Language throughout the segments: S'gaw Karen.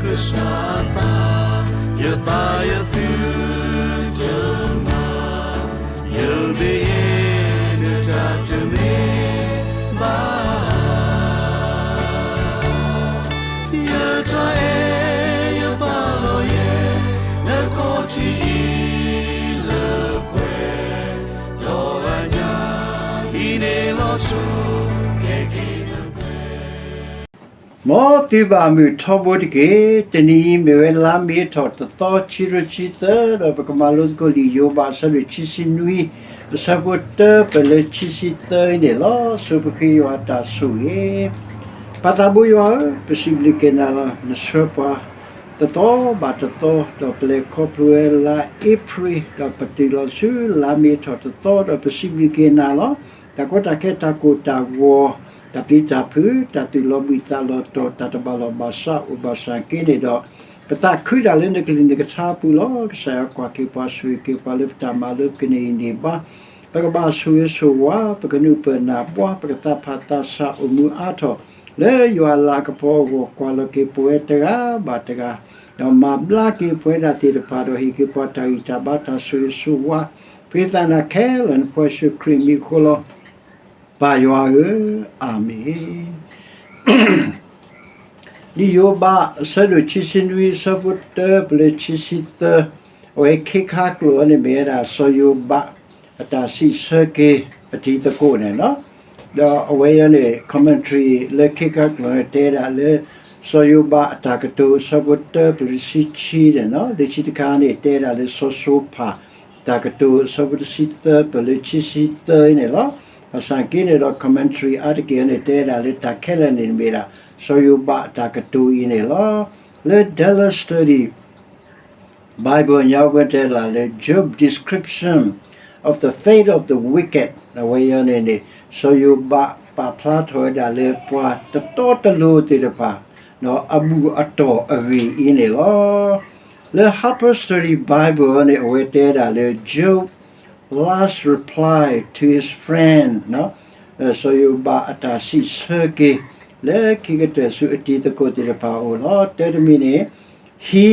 ကစၢ်အသး, ယသးယသုတမၤ, ယမ့ၢ်ယဲ နတၢ်တမ့ၢ်ဘၣ်. ယတၢ်အဲၣ်ယပာ်လီၤယဲ နခီၣ်ထံးအံၤလၢပှဲၤ, ဒီးအညၣ်အံၤန့ၣ်လီၤဆီ ကဲက့ၤနပှဲၤ မ်သုဘၣ်မုာ်ထီဘိတက့ၢ်. တနံၤအံၤမ့ၢ်ဝဲလါမ့ၤထီၣ်တသီ ခံကထိခံဆံသၢ ဒီးပကမၤလိသကိးလံာ်ယိၤဘး အဆၢဒိၣ်ခံဆံနွံ အဆၢဖိတၢ ပၢၢ်လၢခံဆံသၢအံၤန့ၣ်လီၤ. ဆိပဃ့ယွၤတၢ်ဆိၣ်ဂ့ၤ. ပၢ်သးဘိယွၤဧၢ, ပစံးဘျုးက့ၤနၤလီၤ. နဆှၢပှၤတသီဘၣ်တသီ ဒီးပလဲၤခီဖျိဝဲလါအ့ဖြ့ၣ် ဒီးပတုၤလီၤဆူလါမ့ၤထီၣ်တသီ ဒီးပစံးဘျုးက့ၤနၤလီၤ. တၢ်ကီတၢ်ခဲ တၢ်ကိၢ်တၢ်ဂီၤ, တၢ်ပျံၤတၢ်ဖုး, တၢ်သူၣ်လီၤဘှံးသးလီၤတီၤ, တၢ်တဘၣ်လီၢ်ဘၣ်စးအိၣ်ဘၣ်ဆၣ်က့န့ၣ်ဒီး, ပသးခုဒၣ်လၢနကလုၢ်နကထါအပူၤလီၤ. ကစၢ်ယွၤကွၢ်က့ၤပှၤ ဆိၣ်ဂ့ၤက့ၤပှၤလၢပတၢ်မၤလိကန့ၢ်အံၤန့ၣ်ဘၣ်. ပကဘၣ်ဆိၣ်ဂ့ၤဆိၣ်ဝါ, ပကနုာ်ပၢၢ်နၢ်ဘှါ, ပကသးဖးသးဆးအိၣ်မူအါထီၣ် လၢယွၤအလၤကပီၤအဂီၢ် ကွၢ်လီၤက့ၤပဝဲတဂၤဘၣ်တဂၤ ဒီးမၤဘျါက့ၤပဝဲဒၣ်သ့ၣ်တဖၣ် ဒီးဟ့ၣ်က့ၤပှၤတၢ်ဂံၢ်တၢ်ဘါ တၢ်ဆိၣ်ဂ့ၤဆိၣ်ဝါ, ပဃ့သးနၤခဲလၢာ် နဖိယ့ၣ်ၡူးခရံာ်အမံၤအဃိလီၤ. ပၢ်ယွၤဧၢ, အၤမ့ၣ်. လံာ်ယိၤဘး အဆၢဒိၣ်ခံဆံနွံ အဆၢဖိတၢ ပၢၢ်လၢခံဆံသၢ, အဝဲခ့ခါကျိာ်အံၤန့ၣ် မ့ၢ်ဝဲဒၣ်စီၤယိၤဘး အတၢ်စံးဆၢက့ၤအတံၤသကိးန့ၣ်လီၤ. ဒီးအဝဲအံၤန့ၣ် commentary လၢခ့ခါကျိာ်န့ၣ် တဲဒၣ်လၢ စီၤယိၤဘးအတၢ်ကတိၤ အဆၢဖိတၢ ပၢၢ်လၢခံဆံန့ၣ်လီၤ. လၢခံတခါန့ၣ် တဲဒၣ်လၢစီၤၡိဖၣ် တၢ်ကတိၤ အဆၢဖိတဆံသၢ ပၢၢ်လၢခံဆံသၢအံၤန့ၣ်လီၤ. ဘၣ်ဆၣ်က့န့ၣ်ဒီး commentary အါတက့ၢ်အံၤန့ၣ် တဲဒၣ်လၢတၢ်ခဲလၢာ်န့ၣ်မ့ၢ်ဒၣ် စီၤယိၤဘးအတၢ်ကတိၤအံၤန့ၣ်လီၤ. လၢ Dallas Study Bible ညါဝဲတဲဒၣ်လၢ Job description of the fate of the wicked အဝဲအံၤန့ၣ်န့ၣ် စီၤယိၤဘးပာ်ဖျါထီၣ်ဝဲဒၣ်လၢပှၤတတီတလိၤသ့ၣ်တဖၣ် ဒီးအဘူၣ်အတီၢ်အဂ့ၢ်အံၤန့ၣ်လီၤ. လၢ Harper Study Bible န့ၣ် အဝဲတဲဒၣ်လၢ Job last reply to his friend စီၤယိၤဘးအတၢ်စံးဆၢက့ၤ လၢခံကတၢၢ်ဆူအတံၤသကိးသ့ၣ်တဖၣ်အအိၣ်လီၤ. တၢတမံၤန့ၣ် he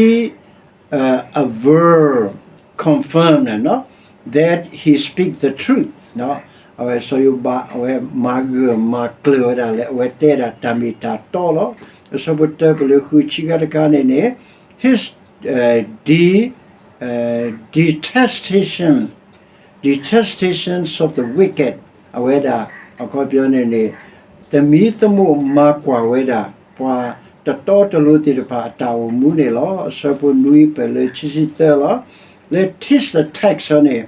aver confirm that he speak the truth အဝဲစီၤယိၤဘး အဝဲမၤဂၢၢ်မၤကျၢၤဝဲဒၣ်လၢ အဝဲတဲဒၣ်တၢ်မ့ၢ်တၢ်တီလီၤ. အဆၢဖိတၢ ပၢၢ်လၢဃု ခံခါတခါန့ၣ်န့ၣ် his de detestation detestations of the wicked အဝဲဒၣ် အခီပညီန့ၣ်န့ၣ် သမံသမိးမၤကွၢ်ဝဲဒၣ် ပှၤတတီတလိၤသ့ၣ်တဖၣ်အတၢ်အိၣ်မူန့ၣ်လီၤ. အဆၢဖိနွံ ပၢၢ်လၢခံဆံသၢလီၤ. လၢ teach the text န့ၣ်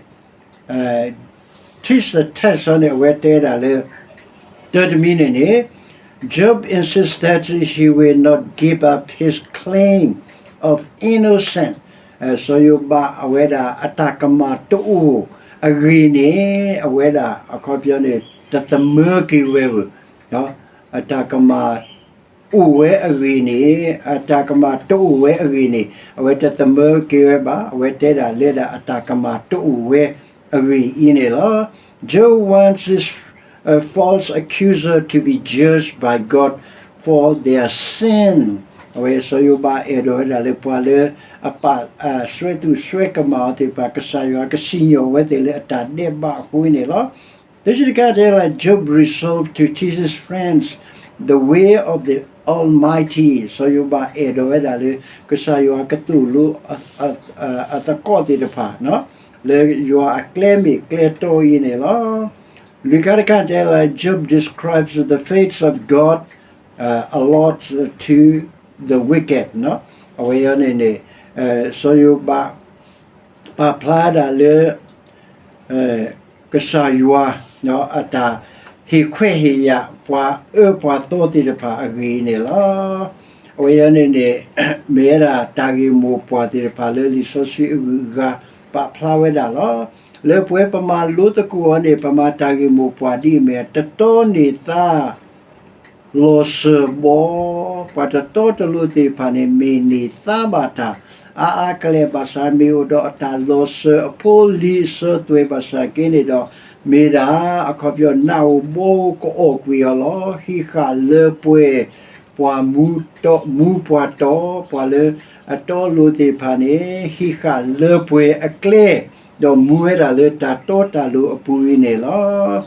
teach the text န့ၣ် အဝဲတဲဒၣ်လၢ တၢတမံၤန့ၣ်န့ၣ် Job insists that he will not give up his claim of innocence စီၤယိၤဘး အဝဲဒၣ်အတၢ်ကမၣ်တအိၣ်အဂ့ၢ်န့ၣ် အဝဲဒၣ်အခီပညီန့ၣ် တသမၢက့ၤဝဲဘၣ် အတၢ်ကမၣ်အိၣ်ဝဲအဂ့ၢ်န့ၣ် အတၢ်ကမၣ်တအိၣ်ဝဲအဂ့ၢ်န့ၣ် အဝဲတသမၢက့ၤဝဲဘၣ်. အဝဲတဲဒၣ်လၢဒၣ်အတၢ်ကမၣ်တအိၣ်ဝဲအဂ့ၢ်အံၤန့ၣ်လီၤ. Job wants his false accuser to be judged by God for their sin. အဝဲစီၤယိၤဘးအဲၣ်ဒိးဝဲဒၣ်လၢပှၤလၢအပာ်အစွဲသူၣ်စွဲကမၣ်အီၤသ့ၣ်တဖၣ် ကစၢ်ယွၤကစံၣ်ညီၣ်ဝဲသ့ၣ်လၢအတၢ်ဒဲးဘးအဃိန့ၣ်လီၤ. တဆံတခါတဲလၢ Job resolved to teach his friends the way of the Almighty စီၤယိၤဘးအဲၣ်ဒိးဝဲဒၣ်လၢ ကစၢ်ယွၤကသိၣ်လိအသကိးသ့ၣ်တဖၣ် လၢယွၤအကျဲမ့ၢ်ကျဲတီအံၤန့ၣ်လီၤ. လွံၢ်ခါတခါတဲလၢ Job describes the faith of God allotted to the wicked အဝဲအံၤန့ၣ်န့ၣ် စီၤယိၤဘး ပာ်ဖျါဒၣ်လၢ ကစၢ်ယွၤ အတၢ်ဟ့ၣ်ခွဲးဟ့ၣ်ယာ်ပှၤအၢပှၤသီသ့ၣ်တဖၣ်အဂ့ၢ်န့ၣ်လီၤ. အဝဲအံၤန့ၣ်န့ၣ် မ့ၢ်ဝဲဒၣ်တၢ်ဂ့ၢ်မိၢ်ပှၢ်သ့ၣ်တဖၣ်လၢလံာ်စီဆှံအဂုၤအဂၤပာ်ဖျါဝဲဒၣ်လီၤ. လၢပဝဲပမၤလိသကိးအီၤန့ၣ် ပမၤတၢ်ဂ့ၢ်မိၢ်ပှၢ်ဒ်အမ့ၢ် တတီန့ၢ်သါ လီၤစၢၤဘီ, ပှၤတတီတလိၤသ့ၣ်တဖၣ်န့ၣ် မ့ၢ်န့ၢ်သါဘၣ်တၢ် အါအါကလဲာ်ဘၣ်ဆၣ် မ့ၢ်အိၣ်ဒီးအတၢ်လီၤစၢၤအဖိလံၤအစၢၤသွဲၣ်ဘၣ်ဆၣ်က့န့ၣ်ဒီး မ့ၢ်ဒၣ်အခီပညီ နးဧိၤဘီဧိၤကအီၣ်ကွံာ်အီၤလီၤ. ဟံးဃာ်လၢပှဲၤ ပှၤမူတီ မူပှၤတီ, ပှၤလၢအတီအလိၤသ့ၣ်တဖၣ်န့ၣ် ဟံးဃာ်လၢပှဲၤအကျဲ, ဒီးမူဝဲဒၣ်လၢတၢ်တီတၢ်လိၤအပူၤအံၤန့ၣ်လီၤ.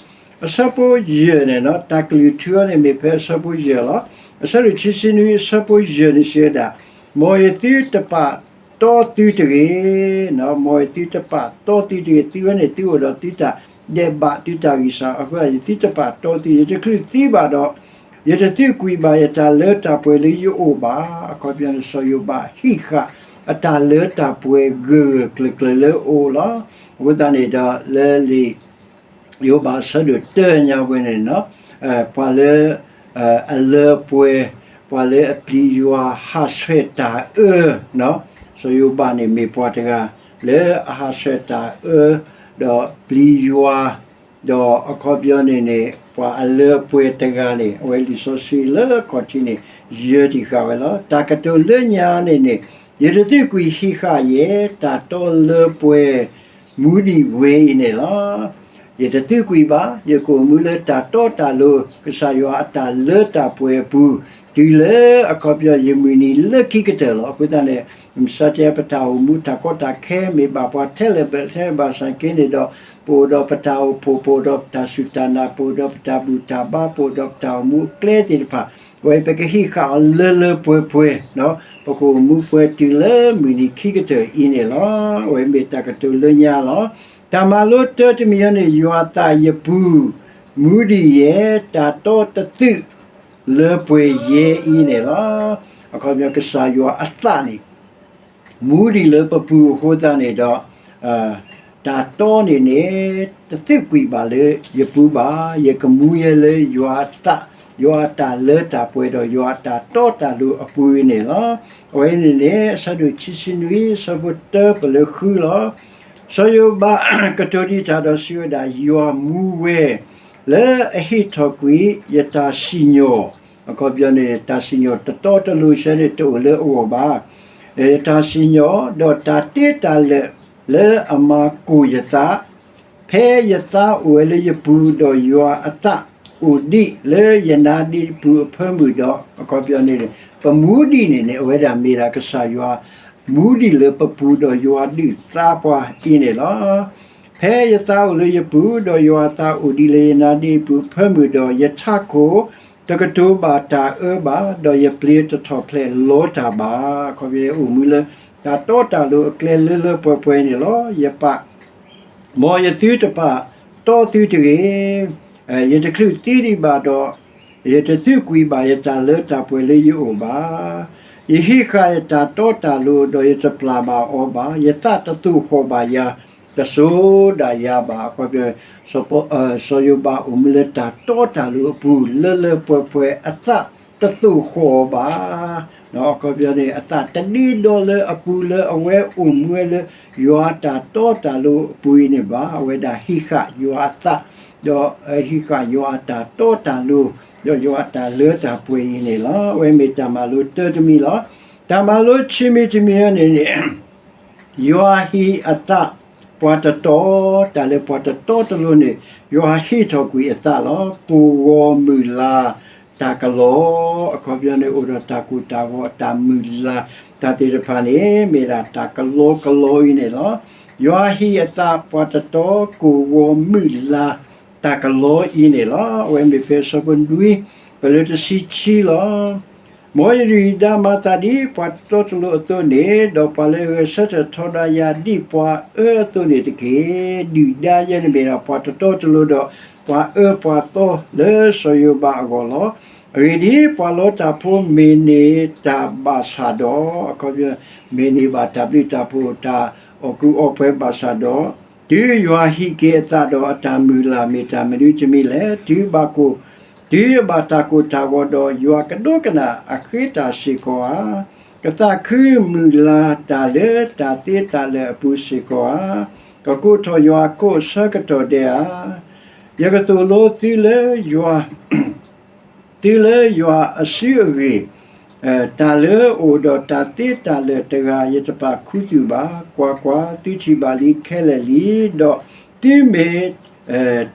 အဆၢဖိယဲၢ်န့ၣ်, တၢ်ကလုၢ်ထူအံၤန့ၣ်မ့ၢ်ဖဲအဆၢဖိယဲၢ်လီၤ. အဆၢဒိၣ်ခံဆံနွံအဆၢဖိယဲၢ်န့ၣ်စံးဝဲဒၣ်, မ်ယသုတပာ်တီသုတဂ့ၤ, မ်ယသုတပာ်တီသုတဂ့ၤ, သုဝဲန့ၣ်သုအိၣ်ဒီးသုတၢ်ဒဲးဘးသုတၢ်ဂံၢ်စၢ်အဃိ ယသုတပာ်တီသု, ယတချုးသံဘၣ်ဒီး ယတသုးကွံာ်ဘၣ်ယတၢ်လၢတၢ်ပှဲၤလၢယအိၣ်ဘၣ်. အခီပညီန့ၣ် စီၤယိၤဘးဟံးဃာ်အတၢ်လၢတၢ်ပှဲၤဂၢၢ်ဂၢၢ်ကျၢၤကျၢၤလၢအအိၣ်လီၤ. အဃိသတးန့ၣ်ဒီးလၢလံာ် ယိၤဘးအဆၢဒိၣ်တၢညါဝဲန့ၣ်, ပှၤလၢအလၢပှဲၤ, ပှၤလၢအပျံၤယွၤဟးဆှဲးတၢ်အၢ, စီၤယိၤဘးန့ၣ်မ့ၢ်ပှၤတဂၤ လၢအဟးဆှဲးတၢ်အၢ, ဒီးပျံၤယွၤ, ဒီးအခီပညီန့ၣ်န့ၣ် ပှၤအလၢပှဲၤတဂၤန့ၣ် အဝဲလံာ်စီဆှံလၢအခီၣ်ထံးန့ၣ် ယၢတံၢ်ဃာ်ဝဲလီၤ. တၢ်ကတိၤလၢညါန့ၣ်န့ၣ်, ယတသုးကွံာ်ဟံးဃာ်ယဲ တၢ်တီလၢပှဲၤ မူဒံးဝဲအံၤန့ၣ်လီၤ. ယတသုးကွံာ်ဘၣ်, ယကအိၣ်မူလၢတၢ်တီတၢ်လိၤ ကစၢ်ယွၤအတၢ်လၢတၢ်ပှဲၤအပူၤ, တုၤလၢအခီပညီယမုၢ်နံၤလၢခံကတၢၢ်လီၤ. အဃိသတးန့ၣ် မ့ၢ်စးတဲပတၢ်အိၣ်မူတၢ်ကီတၢ်ခဲ မ့ၢ်ဘၣ်ပှၤထဲလဲၣ်ဘၣ်ထဲလဲၣ်ဘၣ်ဆၣ်က့န့ၣ်ဒီး ပအိၣ်ဒီးပတၢ်အိၣ်ဖှိၣ်, ပအိၣ်ဒီးပတၢ်စူၢ်တၢ်နာ်, ပအိၣ်ဒီးပတၢ်ဘူၣ်တၢ်ဘါ, ပအိၣ်ဒီးပတၢ်အိၣ်မူအကျဲသ့ၣ်တဖၣ်, အဝဲပကဟံးဃာ်အီၤလၢလၢပှဲၤပှဲၤ, ပကအိၣ်မူပှဲၤတုၤလၢမုၢ်နံၤခံကတၢၢ်အံၤန့ၣ်လီၤ. အဝဲမ့ၢ်တၢ်ကတိၤလၢညါလီၤ. တၢ်မၤလိတၢတမံၤအံၤန့ၣ် ယွၤသးယပူၤ မူဒံးယဲ တၢ်တီတသုး လၢပှဲၤယဲအံၤန့ၣ်လီၤ. အခီပညီကစၢ်ယွၤအသးန့ၣ် မူဒံးလၢပပူၤအဃိသတးန့ၣ်ဒီး တၢ်တီန့ၣ်န့ၣ် တသုးကွံာ်ဘၣ်လၢယပူၤဘၣ်. ယကမူယဲလၢယွၤအသး, ယွၤအတၢ်လၢတၢ်ပှဲၤဒီးယွၤအတၢ်တီတၢ်လိၤအပူၤအံၤန့ၣ်လီၤ. အဝဲန့ၣ်န့ၣ် အဆၢဒိၣ်ခံဆံနွံ အဆၢဖိတၢပလၢဃုလီၤ. စီၤယိၤဘးကတိၤဒံးတၢ်ဒီးစံးဝဲဒၣ်, ယွၤမူဝဲ လၢအဟ့ၣ်ထီၣ်ကွံာ်ယတၢ်စံၣ်ညီၣ်, အခီပညီန့ၣ် တၢ်စံၣ်ညီၣ်တတီတလိၤဆဲန့ၣ်တအိၣ်လၢအဂီၢ်ဘၣ်. ယတၢ်စံၣ်ညီၣ် ဒီးတၢ်တ့တၢ်လၢာ်လၢအမၤကိၢ်ယသး, ဖဲယသးအိၣ်ဝဲလၢယပူၤ ဒီးယွၤအသးအိၣ်ဒံးလၢယနါဒ့ပူၤအဖၢမုၢ်ဒီး, အခီပညီန့ၣ် ပမူဒံးန့ၣ်န့ၣ် အဝဲဒၣ်မ့ၢ်ဒၣ်ကစၢ်ယွၤ မူဒံးလၢပပူၤဒီးယွၤဒုးသါပှၤအံၤန့ၣ်လီၤ. ဖဲယသးအိၣ်လၢယပူၤ ဒီးယွၤအသးအိၣ်ဒံးလၢယနါဒ့ပူၤအဖၢမုၢ်ဒီး ယထးခိၣ်တကတိၤဘၣ်တၢ်အၢဘၣ်, ဒီးယပျ့ၤတထီၣ်ဖျဲးလီတၢ်ဘၣ်. အခီပညီအိၣ်မူလၢတၢ်တီတၢ်လိၤအကျဲလၢလၢပှဲၤပှဲၤန့ၣ်လီၤ. ယပာ် မ်ယသုတပာ်တီသုတဂ့ၤ, ယတချုးသံဒံးဘၣ်ဒီး ယတသုးကွံာ်ဘၣ်ယတၢ်လၢတၢ်ပှဲၤလၢယအိၣ်ဘၣ်. ယဟံးဃာ်ယတၢ်တီတၢ်လိၤ ဒီးယတပျၢ်ဘၣ်အီၤဘၣ်. ယသးတသိၣ်ဃီၣ်ဘၣ်ယၤ, တစိၤဒၣ်ယၤဘၣ်. အခီပညီ စီၤယိၤဘးအိၣ်မူလၢတၢ်တီတၢ်လိၤအပူၤ လၢလၢပှဲၤပှဲၤ အသးတသိၣ်ဃီၣ်အီၤဘၣ်. အခီပညီန့ၣ် အသးတဒ့ဒီလၢအပူၤလၢအဝဲအိၣ်မူဝဲလၢ ယွၤအတၢ်တီတၢ်လိၤအပူၤအံၤန့ၣ်ဘၣ်. အဝဲဒၣ်ဟံးဃာ်ယွၤအသး, ဒီးဟံးဃာ်ယွၤအတၢ်တီတၢ်လိၤ, ဒီးယွၤအတၢ်လၢတၢ်ပှဲၤအံၤန့ၣ်လီၤ. အဝဲမ့ၢ်တၢ်မၤလိတၢတမံၤလီၤ. တၢ်မၤလိဆံးမံၤတမံၤန့ၣ်န့ၣ် ယွၤဟံးအသးပှၤတတီ, တၢ်လၢပှၤတတီတလိၤန့ၣ် ယွၤဟံးထီၣ်ကွံာ်အသးလီၤ. ကိၢ်ဂီၤမုၢ်လၢ်တၢ်ကလီ, အခီပညီန့ၣ် အိၣ်ဒီးတၢ်ကိၢ်တၢ်ဂီၤ တၢ်မုၢ်လၢ် တၢ်သ့ၣ်တဖၣ်န့ၣ် မ့ၢ်ဒၣ်တၢ်ကလီကလီအံၤန့ၣ်လီၤ. ယွၤဟံးအသးပှၤတတီ ကိၢ်ဂီၤမုၢ်လၢ်တၢ်ကလီအံၤန့ၣ်လီၤ. အဝဲမ့ၢ်ဖဲအဆၢဖိနွံ ပလၢတဆံခံလီၤ. မ်ယဒုၣ်ဒါမၤသးဒ်ပှၤတတီတလိၤအသိးန့ၣ်, ဒီးပှၤလၢအဂဲၤဆၢထၢၣ်ထီဒါယၤဒ်ပှၤအၢအသိးန့ၣ်တက့ၢ်. ဒုၣ်ဒါယဲန့ၣ်မ့ၢ်ဒၣ်ပှၤတတီတလိၤဒီး ပှၤအၢပှၤသီလၢစီၤယိၤဘးအဂီၢ်လီၤ. အဂ့ၢ်ဒ်အံၤ, ပှၤလီတၢ်ဖိမ့ၢ်န့ၢ်တၢ်ဘၣ်ဆၣ်ဒီး, အခီပညီ မ့ၢ်န့ၢ်ဘၣ်တၢ်ဘျုးတၢ်ဖှိၣ်တၢ်အီၣ်ကူအီပှဲၤဘၣ်ဆၣ်ဒီး, တုၤယွၤဟံးက့ၤအသးဒီးအတၢ်မုၢ်လၢ်မ့ၢ်တၢ်မနုၤတမံၤလဲၣ်. တုၤဘၣ်ကိၢ်, တုၤအဘၣ်တၢ်ကိၢ်တၢ်ဂီၤဒီး ယွၤကဒိကနၣ်အဃ့တၢ်စ့ၢ်ကီးဧါ. ကသးခုမုၢ်လၢ်တၢ်လၢတၢ်သ့တၢ်လၢာ်အပူၤစ့ၢ်ကီးဧါ. ကကိးထီၣ်ယွၤအခိၣ်အဆၢကတီၢ်ဒဲးဧါ. ယကသိၣ်လိသုလၢယွၤ သုလၢယွၤအစုအဂ့ၢ်, တၢ်လၢအအိၣ်ဒီးတၢ်သ့တၢ်လၢာ်တဂၤ ယတပာ်ခူသူၣ်ဘၣ်. ကွၢ်ကွၢ်, သုထံၣ်ဘၣ်လံခဲလၢာ်လံ, ဒီးသုမ့ၢ်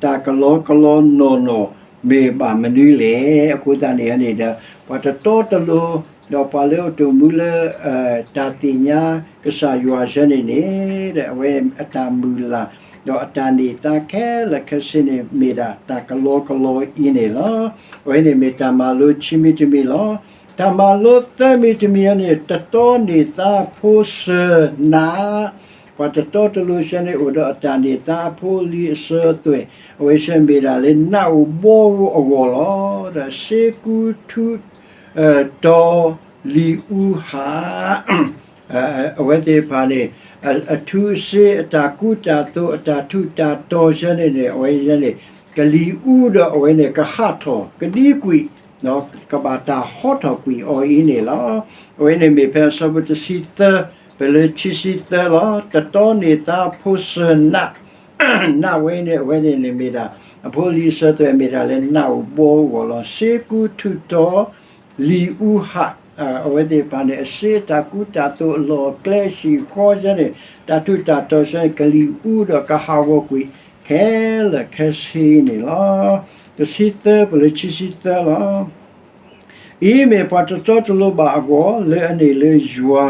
တၢ်ကလီကလီနီၢ်နီၢ် မ့ၢ်ဘၣ်မနုၤလဲၣ်. အဃိသတးန့ၣ်န့ၣ်ဒီး ပှၤတတီတလိၤ, ဒီးပှၤလၢအအိၣ်တ့ၢ်မူလၢ တၢ်သ့ၣ်ညါကစၢ်ယွၤဆၢန့ၣ်န့ၣ်, အဝဲအတၢ်မုၢ်လၢ် ဒီးအတၢ်န့ၢ်သါခဲလၢာ်ခဲဆ့န့ၣ် မ့ၢ်ဒၣ်တၢ်ကလီကလီအံၤန့ၣ်လီၤ. အဝဲန့ၣ်မ့ၢ်တၢ်မၤလိခံမံၤတမံၤလီၤ. တၢ်မၤလိသၢမံၤတမံၤအံၤန့ၣ် တတီန့ၢ်သါဖိစၢၤနး ပှၤတတီတလိၤဆၢန့ၣ် အိၣ်ဒီးအတၢ်န့ၢ်သါအဖိလံၤအစၢၤအသွဲၣ်, အဝဲဆၢမ့ၢ်ဒၣ်လၢနးအိၣ်ဘှီအဂီၢ်လီၤ. ဒီးစ့ကူထူတီလံာ်အူဟၣ်, အဝဲသ့ၣ်တဖၣ်န့ၣ် အထူအစ့ အတၢ်ကူတၢ်သိး အတၢ်ထူးတၢ်တီၤဆၢန့ၣ်န့ၣ် အဝဲန့ၣ် ကလံၤအူဒီးအဝဲန့ၣ် ကဟးထီၣ်ကဒံကွံာ် ကဘၣ်တၢ်ဟီထီၣ်ကွံာ်အီၤအံၤန့ၣ်လီၤ. အဝဲန့ၣ်မ့ၢ်ဖဲအဆၢဖိတဆံသၢ ပလၢခံဆံသၢလီၤ. တတီန့ၢ်သါဖိစၢၤနး, နးဝဲန့ၣ် အဝဲန့ၣ်န့ၣ်မ့ၢ်ဒၣ် အဖိလံၤအစၢၤသွဲၣ်မ့ၢ်ဒၣ်လၢနးအိၣ်ဘှီအဂီၢ်လီၤ. စ့ကူထူတီလံာ်အူဟၣ်, အဝဲသ့ၣ်တဖၣ်န့ၣ် အစ့တၢ်ကူတၢ်သိးအလီၢ်အကျဲဟံၣ်ဃီဆၢန့ၣ် တၢ်ထူးတၢ်တီၤဆၢန့ၣ် ကလံၤအူဒီးကဟးဂီၤကွံာ် ခဲလၢာ်ခဲဆ့န့ၣ်လီၤ. တဆံသၢ ပလၢခံဆံသၢလီၤ. အံၤမ့ၢ်ပှၤတတီတလိၤဘၣ်အဂီၢ် လၢအန့ၢ်လၢယွၤ,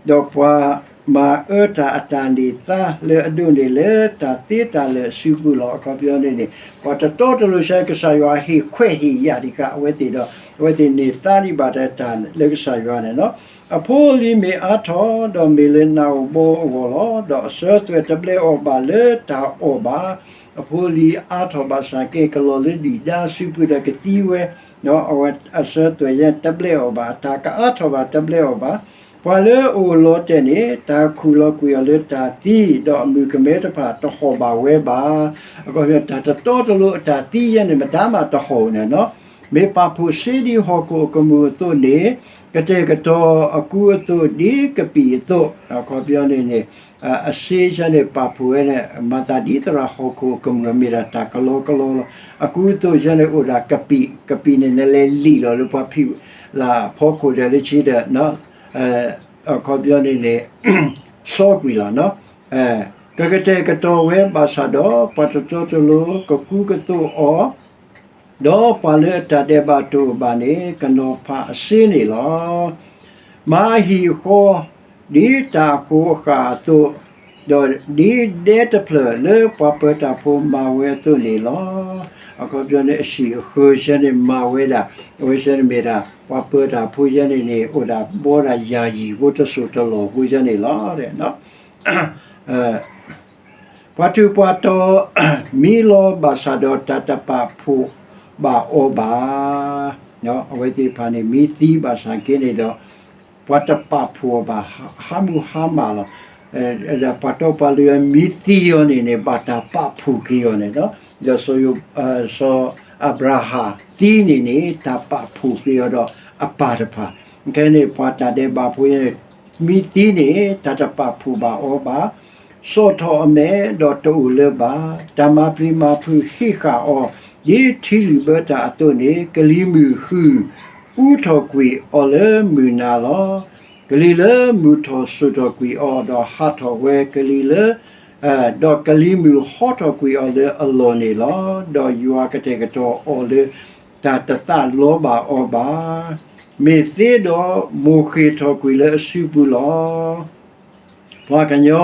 ဒီးပှၤမၤအၢတၢ်အတၢ်န့ၢ်သါလၢအဒိးန့ၢ်လၢတၢ်သ့တၢ်လၢာ်အစုပူၤလီၤ. အခီပညီန့ၣ်န့ၣ် ပှၤတတီတလိၤဆၢကစၢ်ယွၤဟ့ၣ်ခွဲးဟ့ၣ်ယာ်ဒံးဃာ်အဝဲသ့ၣ်ဒီး အဝဲသ့ၣ်န့ၢ်သါဒံးဘၣ်တၢ်လၢကစၢ်ယွၤန့ၣ်လီၤ. အဖိအလံၤမ့ၢ်အါထီၣ် ဒီးမ့ၢ်လၢနးအိၣ်ဘှီအဂီၢ်လီၤ. ဒီးအစၢၤသွဲၣ်တဘျဲးအီၤဘၣ်လၢတၢ်အီၣ်ဘၣ်. အဖိအလံၤအါထီၣ်ဘၣ်ဆၣ်က့ ကလီၤလၢဒုၣ်ဒါစုပူၤဒီးကသံဝဲ, ဒီးအဝဲအစၢၤသွဲၣ်ယဲန့ၣ် တဘျဲးအီၤဘၣ်, တၢ်ကအါထီၣ်ဘၣ်တဘျဲးအီၤဘၣ်. ပှၤလၢအအိၣ်လီၤတဲာ်န့ၣ် တၢ်ခူၣ်လီၤကွံာ်အီၤလၢတၢ်သံ, ဒီးအမုၢ်ကမဲတဖၣ်တဟီၣ်ဘၣ်ဝဲဘၣ်. အခီပညီ တၢ်တတီတလိၤအတၢ်သံယဲန့ၣ် မတၤမးတဟီၣ်န့ၣ်လီၤ. မ့ၢ်ပာ်ဖှိၣ်စ့ဒ်ဟီၣ်ခိၣ်အကမူၣ်အသိးန့ၣ် ကတဲာ်ကတီၤအကူအသိးဒ်ကပံာ်အသိး, အခီပညီန့ၣ်န့ၣ် အစ့ဆၢန့ၣ် ပာ်ဖှိၣ်ဝဲန့ၣ် မၤသးဒ်သရၣ်ဟီၣ်ခိၣ်အကမူၣ်မ့ၢ်ဒၣ်တၢ်ကလီကလီလီၤ. အကူအသိးဆၢန့ၣ်အိၣ်ဒၣ်ကပံာ်, ကပံာ်န့ၣ်နလဲၤလံာ်လီၤလၢပှၤဖံးလၢ်ဖီခိၣ်ဒီးလၢခံဒီး အခီပညီန့ၣ်န့ၣ် စီကွံာ်လီၤ. ကကတဲာ်ကတီၤဝဲဘၣ်ဆၣ်ဒီး ပှၤတတီတလိၤကကူကသိးအီၤ, ဒီးပှၤလၢအတၢ်ဒဲးဘးတအိၣ်ဘၣ်န့ၣ် ကနီၤဖးအစ့န့ၣ်လီၤ. မၤအဟံၣ်အဃီ ဒ်တၢ်အဃိအဃာ်အသိး, ဒီးဒ်ဒဲတဖျၢၣ်လၢပှၤပၢၤတၢ်ဖိမၤဝဲအသိးန့ၣ်လီၤ. အခီပညီန့ၣ် အဟံၣ်အဃီဆၢန့ၣ်မၤဝဲဒၣ်, အဝဲဆၢန့ၣ်မ့ၢ်ဒၣ် ပှၤပၢၤတၢ်ဖိဆၢန့ၣ်န့ၣ် အိၣ်ဒၣ်ဘှီဒၣ်ယၤယံာ်ဖိတစိၢ်တလီၢ်ဖိဆၢန့ၣ်လီၤ. ပှၤထူးပှၤတီၤ မံလီၤဘၣ်ဆၣ်ဒီးတၢ်တပာ်ဖှိၣ်ဘၣ်အီၤဘၣ်. အဝဲသ့ၣ်တဖၣ်န့ၣ် မ့ၢ်သံဘၣ်ဆၣ်က့န့ၣ်ဒီး ပှၤတပာ်ဖှိၣ်အီၤဘၣ် ဟးမုၢ်ဟါမၢ်လီၤ. ပှၤတီပှၤလိၤမ့ၢ်သံအီၤန့ၣ်န့ၣ် ဘၣ်တၢ်ပာ်ဖှိၣ်က့ၤအီၤန့ၣ်လီၤ. ဒီးစီၤယိၤ စီၤအၤဘြၤဟၣ်သံန့ၣ်န့ၣ် တၢ်ပာ်ဖှိၣ်က့ၤအီၤဒီးအပၢ်တဖၣ်, ခဲန့ၣ် ပှၤတၢ်ဒဲးဘးဖိန့ၣ် မ့ၢ်သံန့ၣ် တၢ်တပာ်ဖှိၣ်ဘၣ်အီၤဘၣ်. စိာ်ထီၣ်အမဲာ်ဒီးတအိၣ်လၢၤဘၣ်. တၢ်မၤပျံၤမၤဖုးဟံးဃာ်အီၤ ဒ်ထံလုာ်ဘၢတၢ်အသိးန့ၣ် ကလံၤမုၢ်ဟုၣ်အူထီၣ်ကွံာ်အီၤလၢမုၢ်နၤလီၤ. ကလံၤလၢမုၢ်ထီၣ်စိာ်ထီၣ်ကွံာ်အီၤ ဒီးဟးထီၣ်ဝဲကလံၤလၢ ဒီးကလံၤမုၢ်ဟီထီၣ်ကွံာ်အီၤလၢအလီၢ်န့ၣ်လီၤ. ဒီးယွၤကတဲာ်ကတီၤအီၤလၢ တၢ်တသးလီဘၣ်အီၤဘၣ်. မ့ၢ်သ့ဒီးမိၢ်ဃ့ၢ်ထီၣ်ကွံာ်လၢအစုပူၤလီၤ. ပှၤကညီ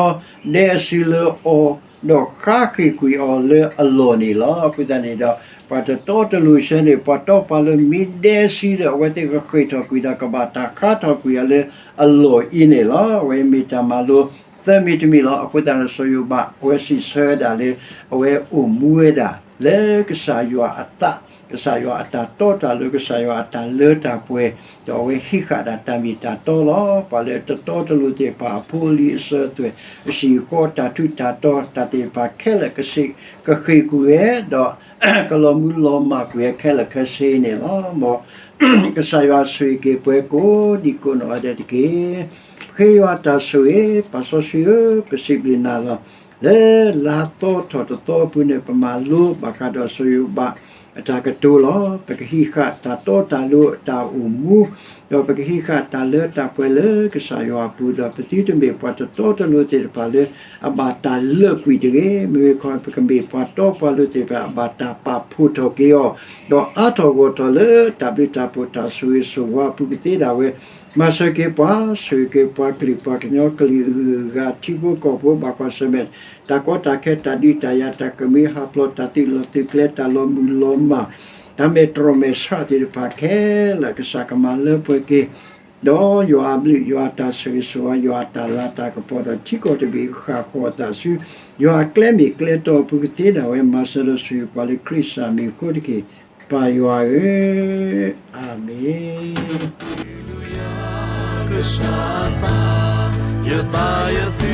ဒဲအစုလၢအီၤ, ဒီးဃါဃ့ၢ်ကွံာ်အီၤလၢအလီၢ်န့ၣ်လီၤ. အဃိသတးန့ၣ်ဒီး ပှၤတတီတလိၤဆၢန့ၣ် ပှၤတီပှၤလိၤမ့ၢ်ဒဲစုဒီး အဝဲသ့ၣ်ကဃ့ၢ်ထီၣ်ကွံာ်ဒီးကဘၣ်တၢ်ဃါထီၣ်ကွံာ်အီၤလၢအလီၢ်အံၤန့ၣ်လီၤ. အဝဲမ့ၢ်တၢ်မၤလိသၢမံၤတမံၤလီၤ. အဃိသတးဒီးစီၤယိၤဘး အဝဲစံးဆၢဝဲဒၣ်လၢ အဝဲအိၣ်မူဝဲဒၣ်လၢကစၢ်ယွၤအသး, ကစၢ်ယွၤအတၢ်တီတၢ်လိၤ, ကစၢ်ယွၤအတၢ်လၢတၢ်ပှဲၤ, ဒီးအဝဲဟံးဃာ်ဒၣ်တၢ်မ့ၢ်တၢ်တီလီၤ. ပှၤလၢတတီတလိၤသ့ၣ်တဖၣ်အဖိအလံၤအစၢၤအသွဲၣ် အဟံၣ်အဃီတၢ်ထူးတၢ်တီၤ တၢ်သ့ၣ်တဖၣ်ခဲလၢာ်ကဃ့ၢ်ကွံာ်ဝဲ, ဒီးကလီၤမုၢ်လီၤမၢ်ကွံာ်ဝဲခဲလၢာ်ခဲဆ့န့ၣ်လီၤ. မ်ကစၢ်ယွၤဆိၣ်ဂ့ၤက့ၤပှၤကိးဒံကိးနီၢ်ဂၤဒဲးတက့ၢ်. ပဃ့ယွၤတၢ်ဆိၣ်ဂ့ၤ, ပၢ်စီဆှံဧၢ, ပစံးဘျုးနၤလီၤ. လၢလါသီထီၣ်တသီအပူၤန့ၣ် ပမၤလိဘၣ်ဃးဒီးစီၤယိၤဘး အတၢ်ကတိၤလီၤ. ပကဟံးဃာ်တၢ်တီတၢ်လိၤအတၢ်အိၣ်မူ, ဒီးပကဟံးဃာ်တၢ်လၢတၢ်ပှဲၤလၢကစၢ်ယွၤအပူၤ, ဒီးပသုတမ့ၢ်ပှၤတတီတလိၤသ့ၣ်တဖၣ်လၢအဘၣ်တၢ်လၢာ်ကွံာ်တဂ့ၤ. မ့မ့ၢ်ခီ ပကမ့ၢ်ပှၤတီပှၤလိၤသ့ၣ်တဖၣ် အဘၣ်တၢ်ပာ်ဖှိၣ်ထီၣ်က့ၤအီၤ, ဒီးအါထီၣ်ဂီၢ်ထီၣ်လၢတၢ်ဘျုးတၢ်ဖှိၣ်တၢ်ဆိၣ်ဂ့ၤဆိၣ်ဝါအပူၤကသ့ဒၣ်ဝဲ, မၤစၢၤက့ၤပှၤ, ဆိၣ်ဂ့ၤက့ၤပှၤကလုာ်ပှၤကညီကလုာ်အဂုၤအဂၤ ထံဖိကီၢ်ဖိဘၣ်ကွၢ်ဆၢၣ်မဲာ် တၢ်ကီတၢ်ခဲ တၢ်ဒုးတၢ်ယၤ တၢ်ကမံဟးဖျိး တၢ်သုးလီၢ်သုးကျဲ တၢ်လီၤမုၢ်လီၤမၢ်, တၢ်မဲာ်တြီၢ်မဲာ်ဆှးသ့ၣ်တဖၣ်ခဲလၢာ် ကစၢ်ကမၤလၢပှဲၤက့ၤ, ဒီးယွၤအဘျုး ယွၤအတၢ်ဆိၣ်ဂ့ၤဆိၣ်ဝါ ယွၤအတၢ်လၤတၢ်ကပီၤဒီး ထံကီၢ်တဘ့ၣ်ဃၣ်ဃီၤအသးဆူ ယွၤအကျဲမ့ၢ်ကျဲတီအပူၤကသ့ဒၣ်ဝဲ, မၤစၢၤဒီးဆိၣ်ဂ့ၤပှၤလၢခရံာ်စၢ်မံၤအဃိတက့ၢ်, ပၢ်ယွၤဧၢ, အၤမ့ၣ်.